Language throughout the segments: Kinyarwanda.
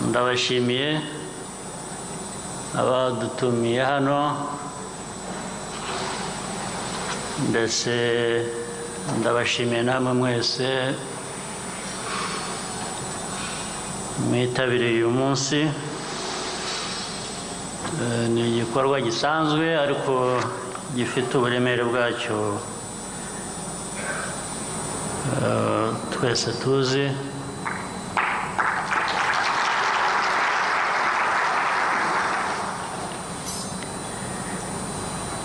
Ndabashimiye abadutumiye hano, ndetse ndabashimiye namwe mwese mwitabiriye uyu munsi. Ni igikorwa gisanzwe ariko gifite uburemere bwacyo twese tuzi.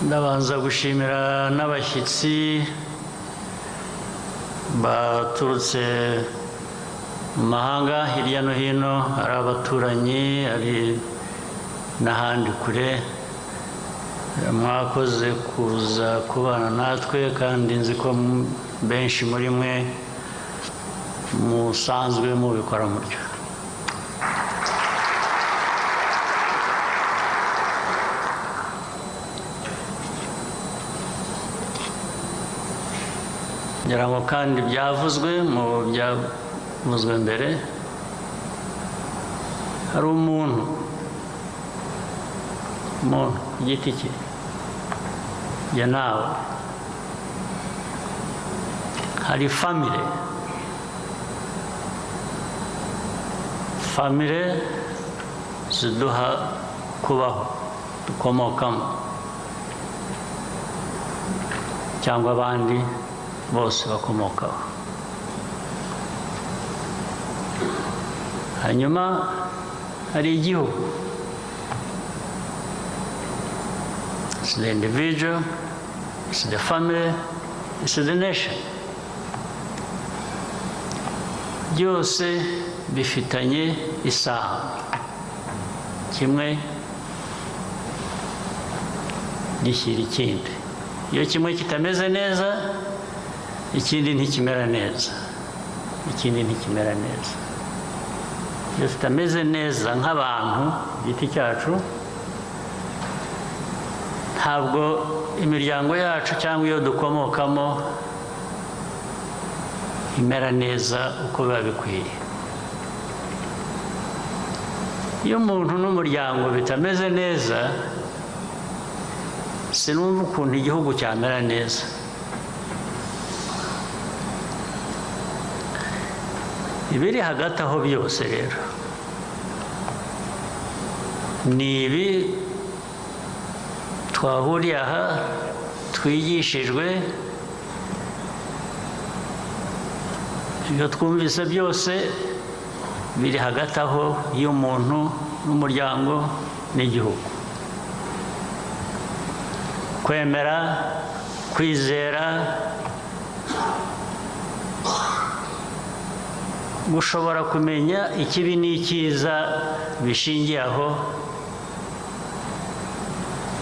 Ndabanza gushimira n'abashyitsi baturutse mu mahanga hirya no hino, ari abaturanyi, ari n'ahandi kure. Mwakoze kuza kubana natwe, kandi nzi ko benshi muri mwe musanzwe mubikora mutyo. Ngira ngo kandi byavuzwe mu byavuzwe mbere, hari umuntu ku giti cye, jye nawe, hari famire ziduha kubaho, dukomokamo, cyangwa abandi bose bakomokaho. Hanyuma hari igihugu. It's the individual, it's the family, it's the nation. Byose bifitanye isano, kimwe gishyira ikindi. Iyo kimwe kitameze neza, ikindi ntikimera neza, ikindi ntikimera neza. Iyo tutameze neza nk'abantu giti cyacu, ntabwo imiryango yacu cyangwa iyo dukomokamo imera neza uko biba bikwiye. Iyo umuntu n'umuryango bitameze neza, sinumva ukuntu igihugu cyamera neza. Ibiri hagati aho byose rero ni ibi twahuriye aha, twigishijwe, ibyo twumvise byose biri hagati aho y'umuntu n'umuryango n'igihugu. Kwemera, kwizera, gushobora kumenya ikibi n'icyiza bishingiye aho,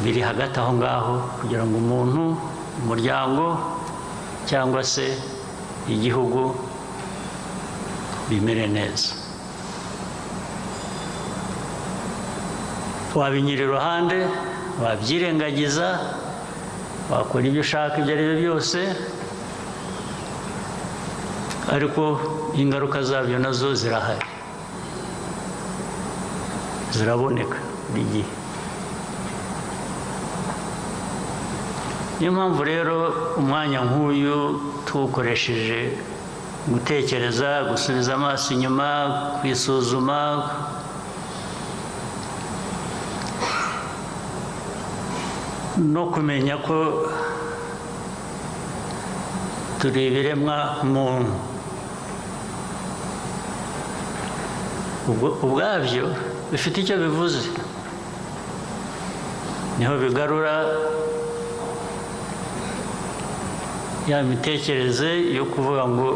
biri hagati aho ngaho, kugira ngo umuntu, umuryango cyangwa se igihugu bimere neza. Wabinyura iruhande, wabyirengagiza, wakora ibyo ushaka ibyo ari byo byose, ariko ingaruka zabyo nazo zirahari, ziraboneka buri gihe. Niyo mpamvu rero umwanya nk'uyu tuwukoresheje gutekereza, gusubiza amaso inyuma, kwisuzuma, no kumenya ko turi ibiremwa muntu. Ubwabyo bifite icyo bivuze, niho bigarura ya mitekerereze yo kuvuga ngo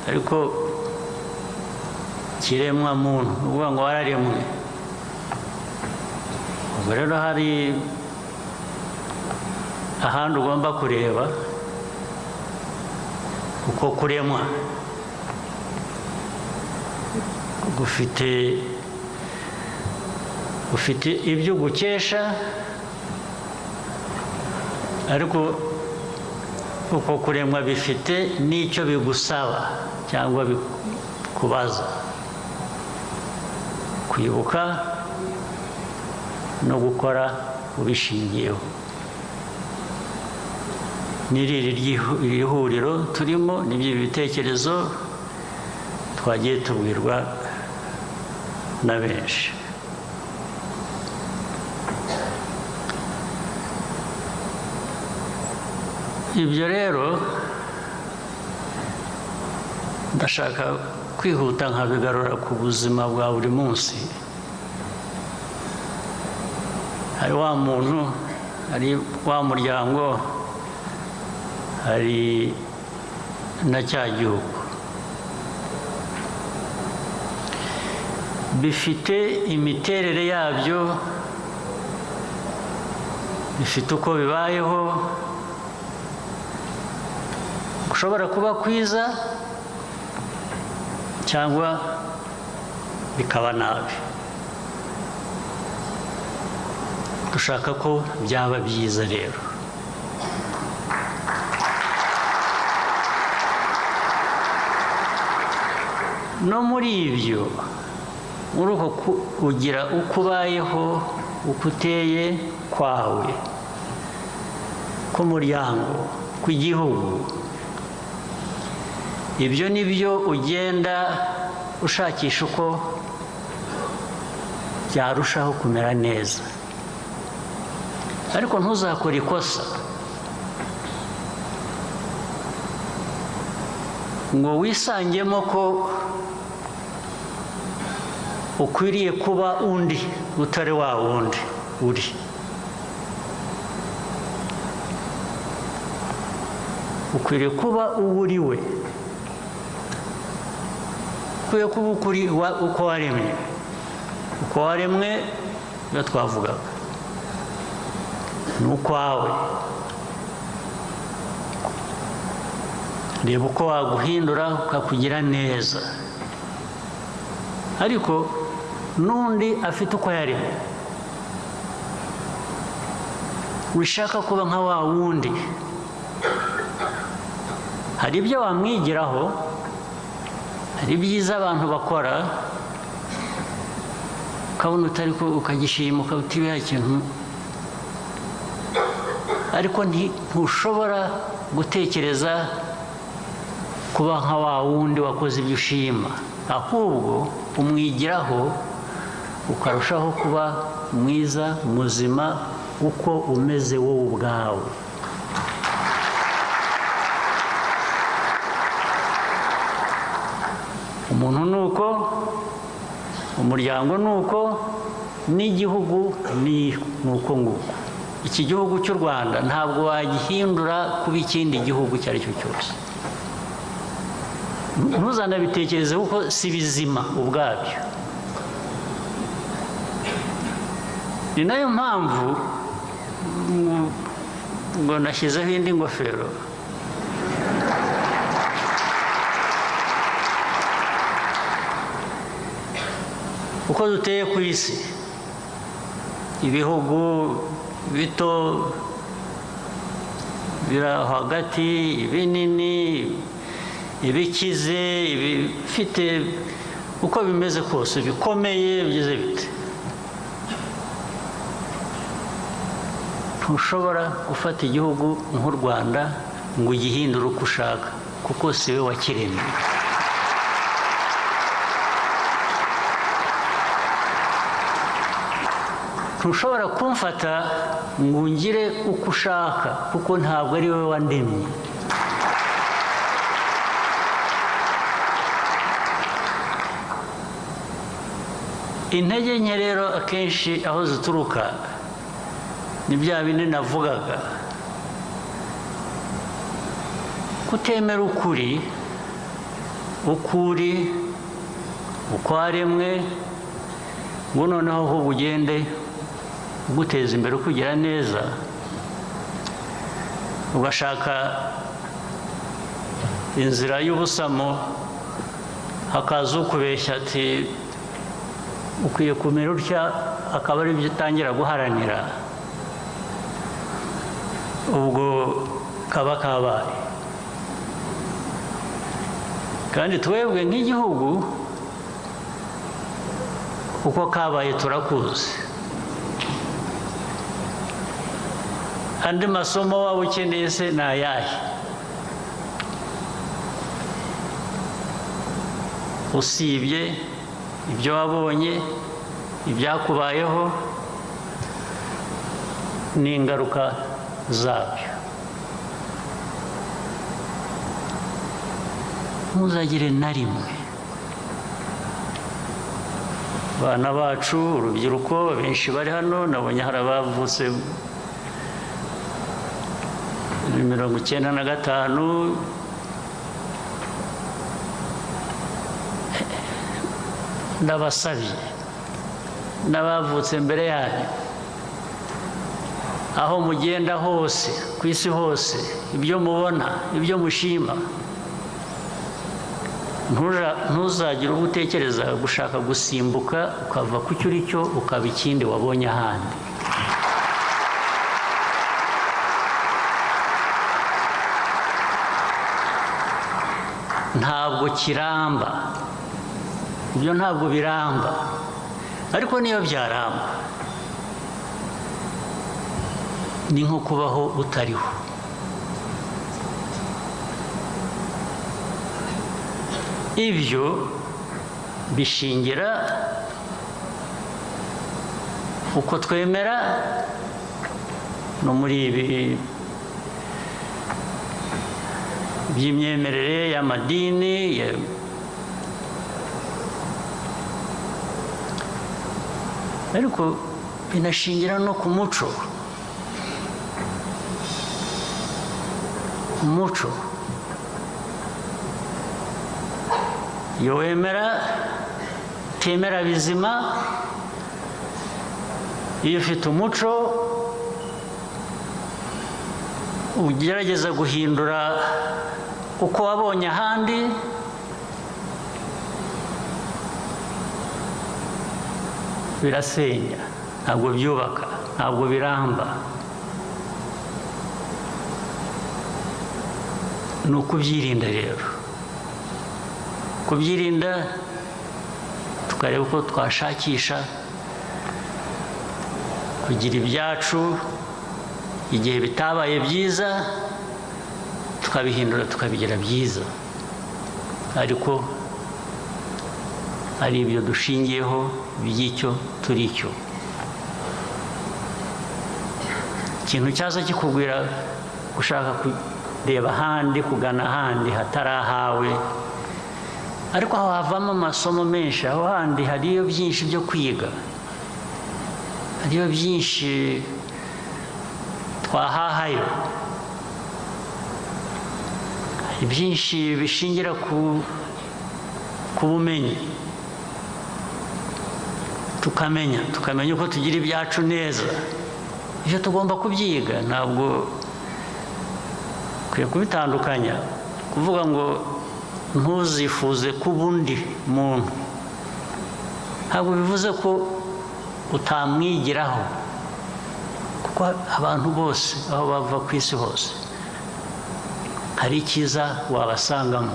ariko kiremwa muntu, uvuga ngo wararemwe. Ubwo rero hari ahandi ugomba kureba uko kuremwa ufite ibyo gukesha, ariko Uko kuremwa bifite n'icyo bigusaba cyangwa bikubaza, kwibuka no gukora ubishingiyeho. N'iri huriro turimo n'ibyo bitekerezo twagiye tubwirwa na benshi. Ibyo rero ndashaka kwihuta nkabigarura ku buzima bwa buri munsi. Hari wa muntu, hari wa muryango, hari na cya gihugu, bifite imiterere yabyo, bifite uko bibayeho, gushobora kuba kwiza cyangwa bikaba nabi. Dushaka ko byaba byiza rero. No muri ibyo, muri uko kugira uko ubayeho, uko uteye kwawe, k'umuryango, kw'igihugu, ibyo ni byo ugenda ushakisha uko byarushaho kumera neza. Ariko ntuzakore ikosa ngo wisangemo ko ukwiriye kuba undi utari wa wundi uri. Ukwiriye kuba uwo uri we, ukwiye kuba ukuri uko waremwe. Uko waremwe iyo twavugaga ni ukwawe. Reba uko waguhindura ukakugira neza, ariko n'undi afite uko yaremwe. Wishaka kuba nka wa wundi, hari ibyo wamwigiraho, hari ibyiza abantu bakora ukabona utari ko ukagishima, ukabutibera ikintu, ariko ntushobora gutekereza kuba nka wa wundi wakoze ibyo ushima, ahubwo umwigiraho ukarushaho kuba mwiza, muzima, uko umeze wowe ubwawe. Umuntu ni uko, umuryango ni uko, n'igihugu ni uko nguko. Iki gihugu cy'u Rwanda ntabwo wagihindura kuba ikindi gihugu icyo ari cyo cyose. Ntuzanabitekereze kuko si bizima ubwabyo. Ni nayo mpamvu ngo nashyizeho indi ngofero. Uko duteye ku isi, ibihugu bito biri hagati, ibinini, ibikize, ibifite uko bimeze kose, bikomeye, bigeze bite, ntushobora gufata igihugu nk'u Rwanda ngo ugihindure uko ushaka, kuko si we wakiremye. Ntushobora kumfata ngo ungire uko ushaka, kuko ntabwo ari wowe wandemye. Intege nke rero akenshi aho zituruka ni bya bindi navugaga, kutemera ukuri, ukuri uko waremwe, ngo noneho ahubwo ugende uguteza imbere, ukugira neza, ugashaka inzira y'ubusamo, hakaza ukubeshya ati ukwiye kumera utya, akaba ari byo utangira guharanira. Ubwo Kaba kabaye. Kandi twebwe nk'igihugu uko kabaye turakuzi. Andi masomo waba ukeneye se ni ayahe? Usibye ibyo wabonye, ibyakubayeho n'ingaruka zabyo. Ntuzagire na rimwe abana bacu, urubyiruko benshi bari hano, nabonye hari abavutse 95, ndabasabye n'abavutse mbere yanyu, aho mugenda hose ku isi hose, ibyo mubona, ibyo mushima, ntuzagire ubwo utekereza gushaka gusimbuka ukava ku cyo uri cyo ukaba ikindi wabonye ahandi. Ntabwo kiramba, ibyo ntabwo biramba, ariko niyo byaramba ni nko kubaho utariho. Ibyo bishingira uko twemera no muri ibi by'imyemerere y'amadini, ariko binashingira no ku muco. Umuco iyo wemera utemera bizima, iyo ufite umuco ugerageza guhindura uko wabonye ahandi, birasenya, ntabwo byubaka, ntabwo biramba. Ni ukubyirinda rero, kubyirinda tukareba uko twashakisha kugira ibyacu, igihe bitabaye byiza tukabihindura tukabigira byiza, ariko ari ibyo dushingiyeho by'icyo turi cyo. Ikintu cyaza kikubwira gushaka kureba ahandi, kugana ahandi hatari ahawe, ariko aho havamo amasomo menshi, aho handi hariyo byinshi byo kwiga, hariyo byinshi twahahayo, hari byinshi bishingira ku bumenyi, tukamenya uko tugira ibyacu neza. Ibyo tugomba kubyiga, ntabwo kwiye kubitandukanya, kuvuga ngo ntuzifuze kuba undi muntu ntabwo bivuze ko utamwigiraho, kuko abantu bose aho bava ku isi hose hari icyiza wabasangamo.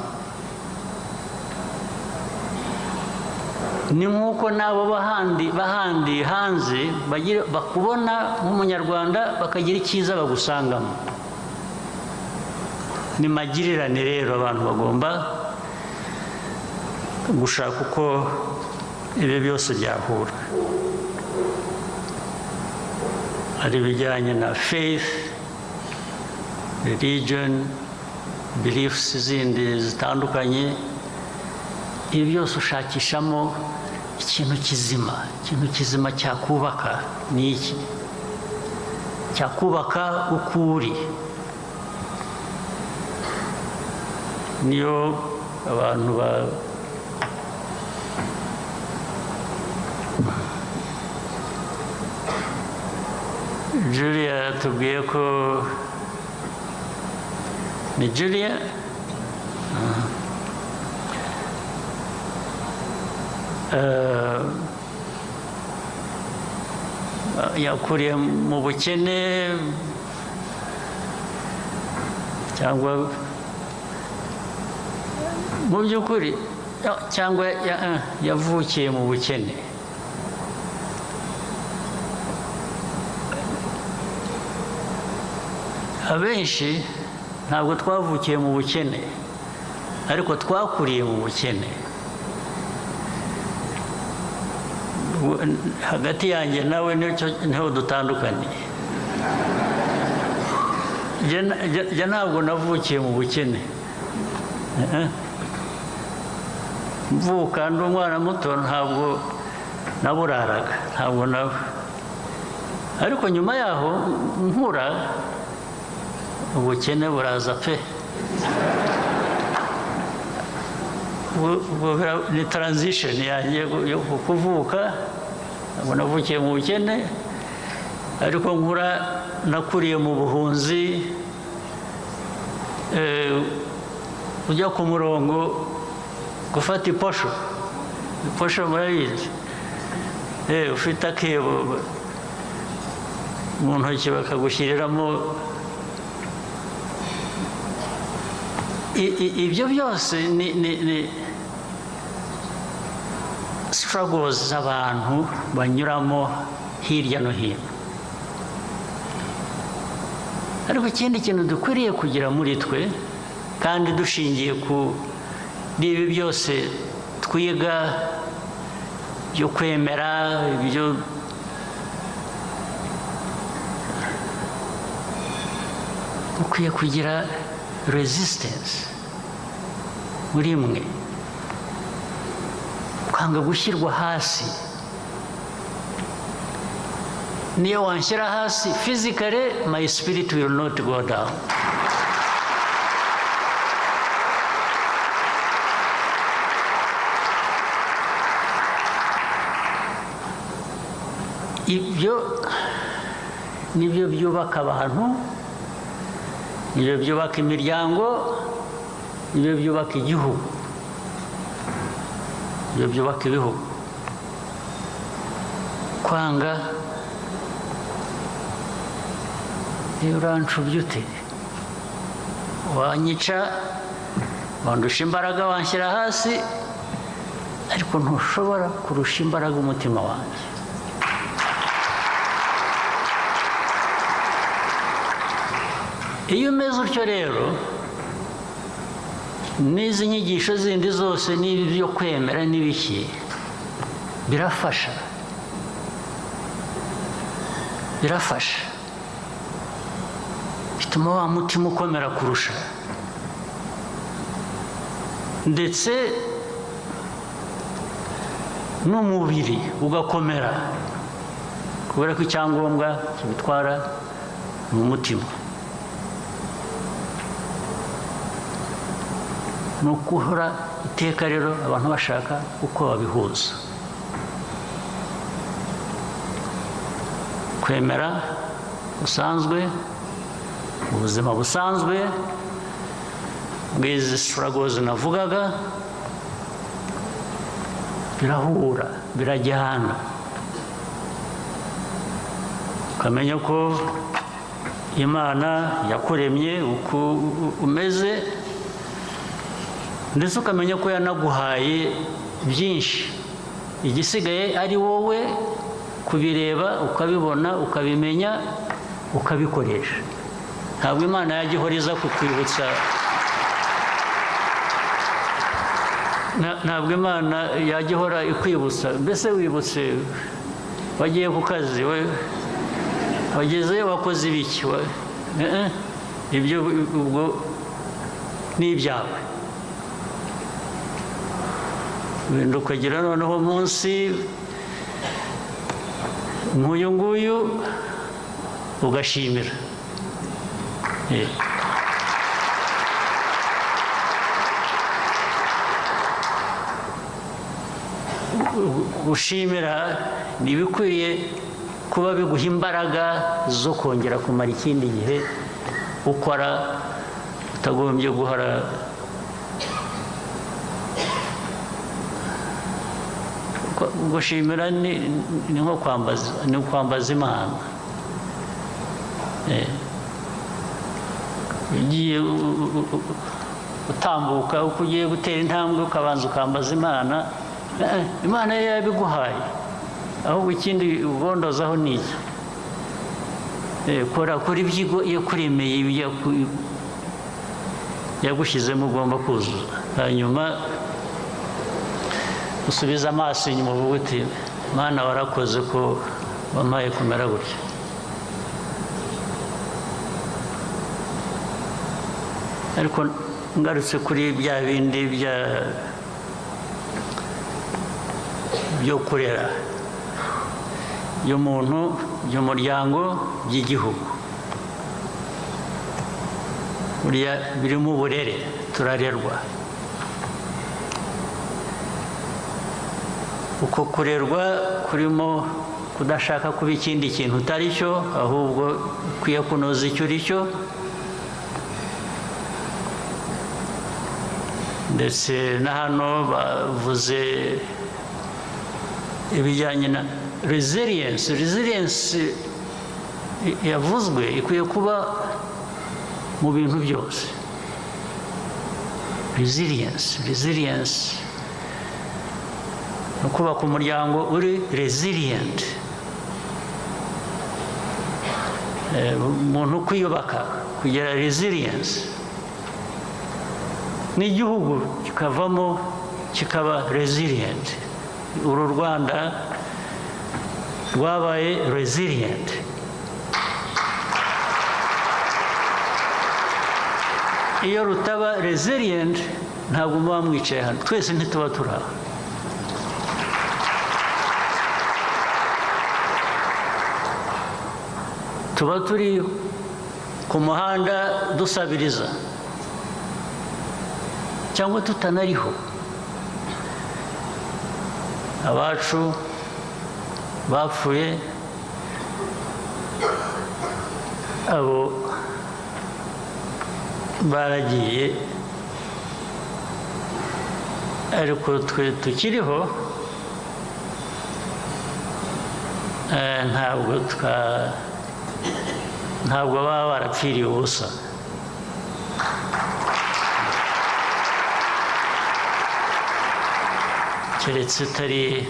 Ni nk'uko n'abo bahandi hanze bakubona nk'umunyarwanda bakagira icyiza bagusangamo. Ni magirirane rero, abantu bagomba gushaka uko ibi byose byahura, ari ibijyanye na faith, religion, beliefs zindi zitandukanye. Ibi byose ushakishamo ikintu kizima, ikintu kizima cyakubaka. Ni iki cyakubaka uko uri? Niyo abantu Julia tubwiye ko ni Julia yakuriye mu bukene, Cyangwa mu by'ukuri cyangwa yavukiye mu bukene. Abenshi ntabwo twavukiye mu bukene, ariko twakuriye mu bukene. Hagati yanjye nawe niho dutandukaniye. Jye ntabwo navukiye mu bukene. Mvuka ndi umwana muto ntabwo naburaraga, ntabwo nawe. Ariko nyuma yaho nkura ubukene buraza pe. Ni transition yanjye yo kuvuka, ntabwo navukiye mu bukene, ariko nkura nakuriye mu buhunzi. Ujya ku murongo gufata iposho, iposho murayizi, ufite akebo mu ntoki bakagushyiriramo. Ibyo byose ni struggles z'abantu banyuramo hirya no hino. Ariko ikindi kintu dukwiriye kugira muri twe, kandi dushingiye ku ibi byose twiga byo kwemera, ibyo ukwiye kugira resistance muri mwe, kwanga gushyirwa hasi. Niyo wanshyira hasi physically, my spirit will not go down. Ibyo nibyo byubaka abantu, nibyo byubaka imiryango, nibyo byubaka igihugu, nibyo byubaka ibihugu. Kwanga urancubye ute, wanyica, wandusha imbaraga, wanshyira hasi, ariko ntushobora kurusha imbaraga umutima wanjye. Iyo umeze utyo rero, n'izi nyigisho zindi zose n'ibi byo kwemera n'ibiki birafasha, birafasha, bituma wa mutima ukomera kurusha, ndetse n'umubiri ugakomera, kubera ko icyangombwa kibitwara mu mutima. Ni ukuhora iteka rero abantu bashaka uko babihuza, kwemera busanzwe, ubuzima busanzwe bw'izi struggles navugaga, birahura, birajyana. Ukamenya ko Imana yakuremye uko umeze, ndetse ukamenya ko yanaguhaye byinshi, igisigaye ari wowe kubireba, ukabibona, ukabimenya, ukabikoresha. Ntabwo Imana yajya ihora iza kukwibutsa, ntabwo Imana yajya ihora ikwibutsa. Mbese wibutse wagiye ku kazi, wagezeyo wakoze ibiki, ibyo ubwo ni ibyawe. Wenda ukagira noneho munsi nk'uyu nguyu ugashimira. Gushimira ni ibikwiye kuba biguha imbaraga zo kongera kumara ikindi gihe ukora, utagombye guhora gushimira. Ni nko kwambaza, ni kwambaza Imana. Ugiye utambuka, uko ugiye gutera intambwe ukabanza ukambaza Imana. Imana yo yabiguhaye, ahubwo ikindi ugondozaho ni iki? Kora kuri ibyo yakuremeye, ibyo yagushyizemo ugomba kuzuza, hanyuma usubize amaso inyuma uvuge uti: "Mana, warakoze ko wampaye kumera gutya." Ariko ngarutse kuri bya bindi byo kurera by'umuntu, by'umuryango, by'igihugu, buriya birimo uburere. Turarerwa. Uko kurerwa kurimo kudashaka kuba ikindi kintu utari cyo, ahubwo ukwiye kunoza icyo uri cyo. Ndetse na hano bavuze ibijyanye na resilience. Resilience yavuzwe ikwiye kuba mu bintu byose. Resilience ni ukubaka umuryango uri resilient. Umuntu kwiyubaka, kugira resilience, n'igihugu kikavamo kikaba resilient. Uru Rwanda rwabaye resilient. Iyo rutaba resilient, ntabwo muba mwicaye hano, twese ntituba turi aha. Tuba turi ku muhanda dusabiriza cyangwa tutanariho. Abacu bapfuye, abo baragiye, ariko twe tukiriho ntabwo baba barapfiriye ubusa. Keretse utari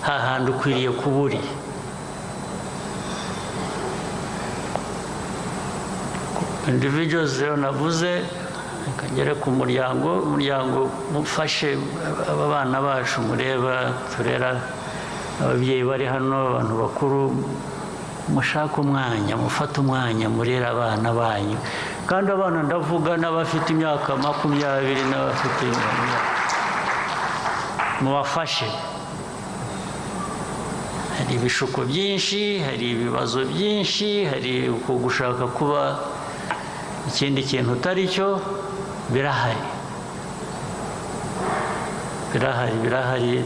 hahandi ukwiriye kuba uri. Individuals rero navuze, reka ngere ku muryango. Umuryango, mufashe aba bana bacu mureba turera, ababyeyi bari hano, abantu bakuru, mushake umwanya, mufate umwanya murere abana banyu. Kandi abana ndavuga n'abafite imyaka 20 n'abafite, mubafashe. Hari ibishuko byinshi, hari ibibazo byinshi, hari uko gushaka kuba ikindi kintu utari cyo. Birahari, birahari, birahari.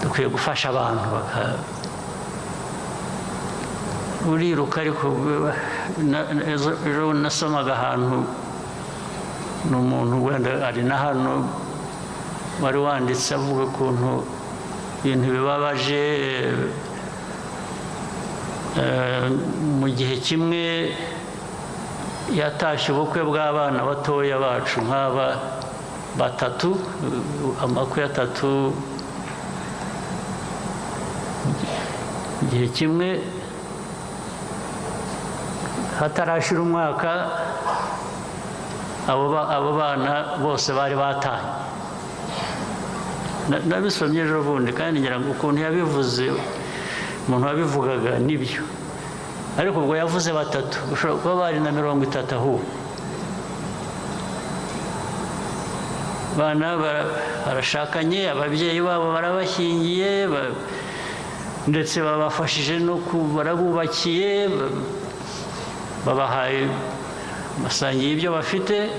Dukwiye gufasha abantu baka uriruka. Ariko ejo nasomaga ahantu, ni umuntu wenda ari na hano wari wanditse avuga ukuntu ibintu bibabaje. Mu gihe kimwe yatashye ubukwe bw'abana batoya bacu nk'aba batatu, amakwe atatu mu gihe kimwe, hatarashira umwaka abo bana bose bari batanye. Nabisomye ejo bundi, kandi ngira ngo ukuntu yabivuze, umuntu wabivugaga nibyo. Ariko ubwo yavuze batatu, ushobora kuba bari na 30. Ahubwo bana barashakanye, ababyeyi babo barabashyingiye, ndetse babafashije no barabubakiye, babahaye, basangiye ibyo bafite.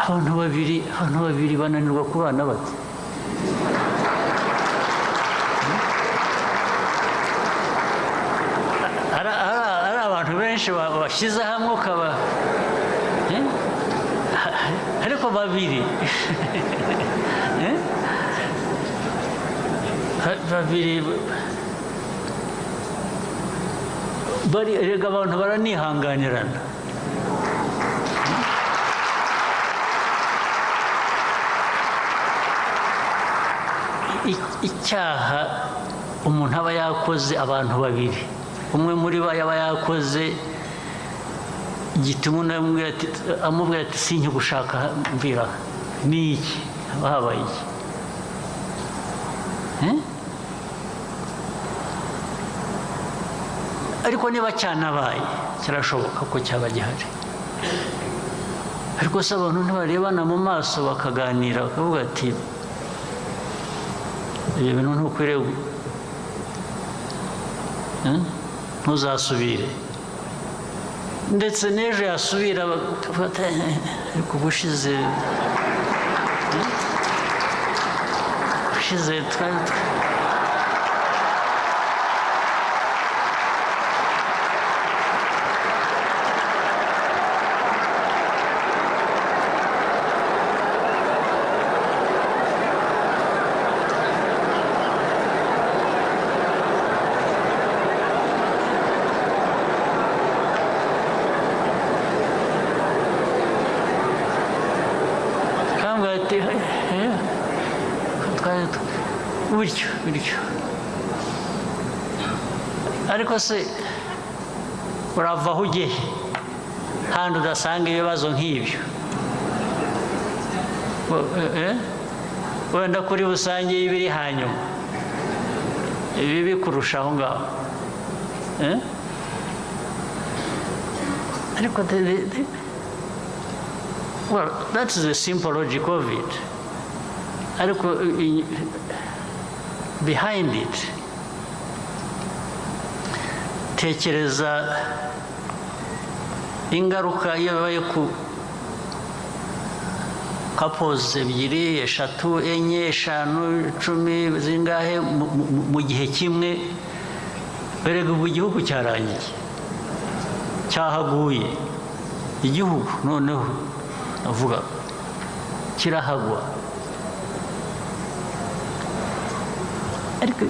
Abantu babiri bananirwa kubana bate? Ari abantu benshi bashyize hamwe ukaba, ariko babiri, babiri Erega abantu baranihanganirana. Icyaha umuntu aba yakoze, abantu babiri, umwe muri bo yaba yakoze gituma undi amubwira ati sinkigushaka mvira, ni iki haba habaye iki? Ariko niba cyanabaye kirashoboka ko cyaba gihari, ariko se abantu ntibarebana mu maso bakaganira bakavuga ati ibyo bintu ntukwiriye, ntuzasubire. Ndetse n'ejo yasubira bakavuga ariko ubushize twari bityo. Ariko se urava aho ugiye handi udasanga ibibazo nk'ibyo, wenda kuri busange ibiri hanyuma ibibi kurusha aho ngaho. Ariko well, that's the simple logic of it. Ariko behind it, tekereza ingaruka iyo bibaye ku couples 2, 3, 4, 5, 10 zingahe mu gihe kimwe. Erega ubu igihugu cyarangiye, cyahaguye igihugu, noneho avuga kirahagwa. Ariko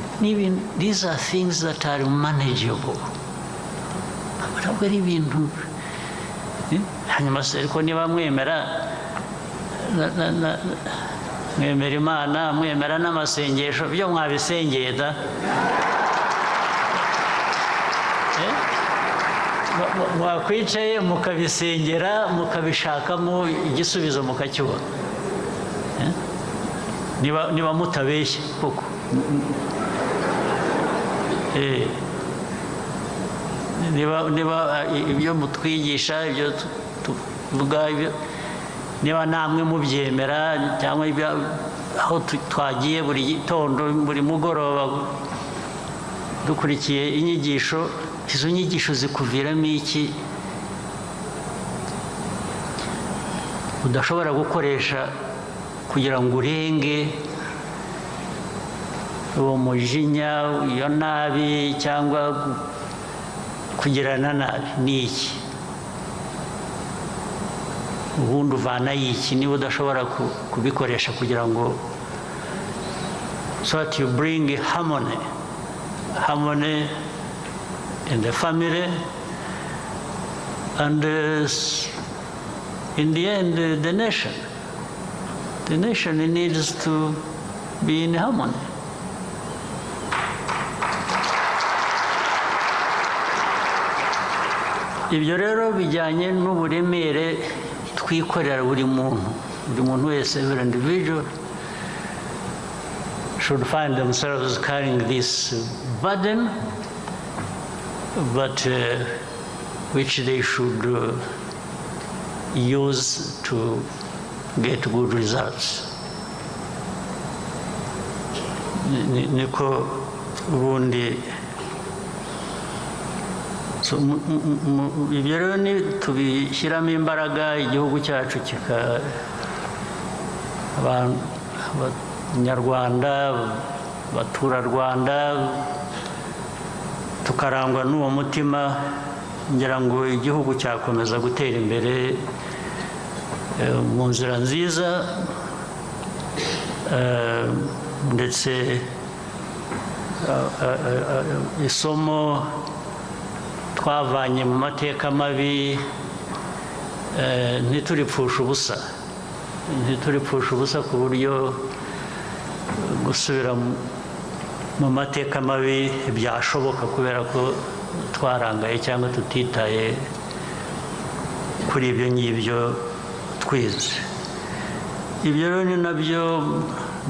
these are things that are manageable. Ntabwo ari ibintu. Hanyuma se ariko niba mwemera mwemera Imana, mwemera n'amasengesho, byo mwabisengeye da? Mwakwicaye mukabisengera, mukabishakamo igisubizo, mukacyubona. Niba mutabeshye koko. Niba ibyo mutwigisha, ibyo tuvuga, niba namwe mubyemera, cyangwa aho twagiye buri gitondo, buri mugoroba dukurikiye inyigisho, izo nyigisho zikuviramo iki udashobora gukoresha kugira ngo urenge uwo mujinya, iyo nabi, cyangwa kugirana nabi? Ni iki ubundi uvana iki niba udashobora kubikoresha kugira ngo so that you bring harmony in the family and in the end the nation. The nation needs to be in harmony. Ibyo rero bijyanye n'uburemere twikorera buri muntu wese, every individual should find themselves carrying this burden, but which they should use to get good results. Niko ubundi. So ibyo rero ni tubishyiramo imbaraga, igihugu cyacu kika abanyarwanda, abaturarwanda tukarangwa n'uwo mutima, ngira ngo igihugu cyakomeza gutera imbere mu nzira nziza, ndetse isomo Twavanye mu mateka mabi, ntituripfushe ubusa, ntituripfushe ubusa, ku buryo gusubira mu mateka mabi byashoboka kubera ko twarangaye cyangwa tutitaye kuri ibyo ngibyo twize. Ibyo rero ni nabyo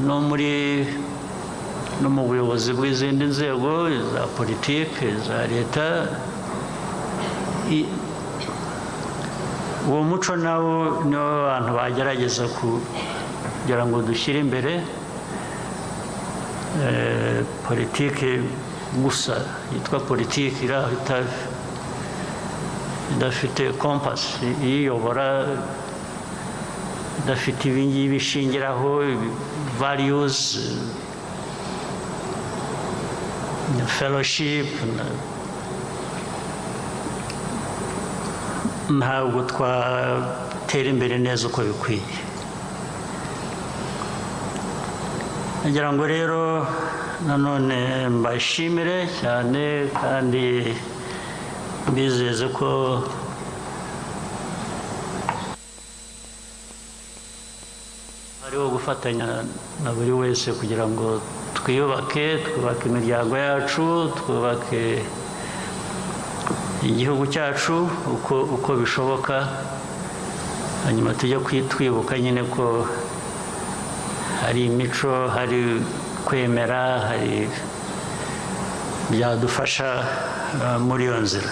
no mu buyobozi bw'izindi nzego za politiki za leta. Uwo muco nawo niwo abantu bagerageza kugira ngo dushyire imbere. Politiki gusa yitwa politiki iri aho idafite kompasi iyiyobora, idafite ibingibi ishingiraho, values, fellowship, ntabwo twatera imbere neza uko bikwiye. Ngira ngo rero nanone mbashimire cyane kandi mbizeze ko hariho gufatanya na buri wese kugira ngo twiyubake, twubake imiryango yacu, twubake igihugu cyacu uko bishoboka. Hanyuma tujye twibuka nyine ko hari imico, hari kwemera, hari byadufasha muri iyo nzira.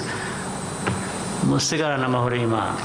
Musigarane amahoro y'Imana.